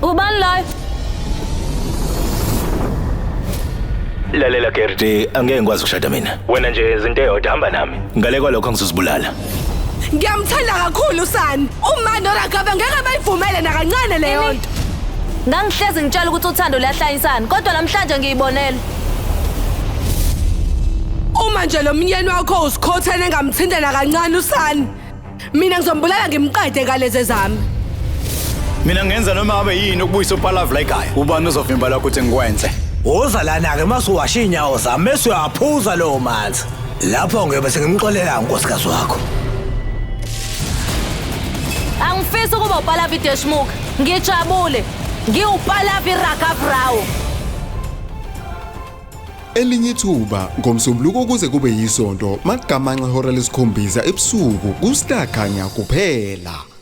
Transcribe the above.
Ubani loyo? Lalela Gertie, angeke ngikwazi ukushada mina. Wena nje izinto eyodwa hamba nami. Ngale kwalokho ngizozibulala. Ngiyamthanda kakhulu uSani. Uma noRagava ngeke bayivumele nakancane leyo nto. Ngangihlezi ngitshela ukuthi uthando luyahlanyisana, kodwa namhlanje ngiyibonele. Uma nje lo myeni wakho usikhothene engamthinta nakancane uSani. Mina ngizombulala ngimqede ngalezi zami. Mina ngenza noma ngabe yini ukubuyisa uPalav la ekhaya. Ubani ozovimba lokho ukuthi ngikwenze? Woza lana-ke mase uwashe iy'nyawo zami bese uyaphuza lowo manzi. Lapho ngiyobe sengimxolela unkosikazi wakho. Angifisi ukuba uPalavi Deshmukh. Ngijabule. NgiwuPalavi Raghav Rao. Elinye ithuba ngomsombuluko kuze kube yisonto makamanxa ihora lesikhombisa ebusuku kuStar Khanya kuphela.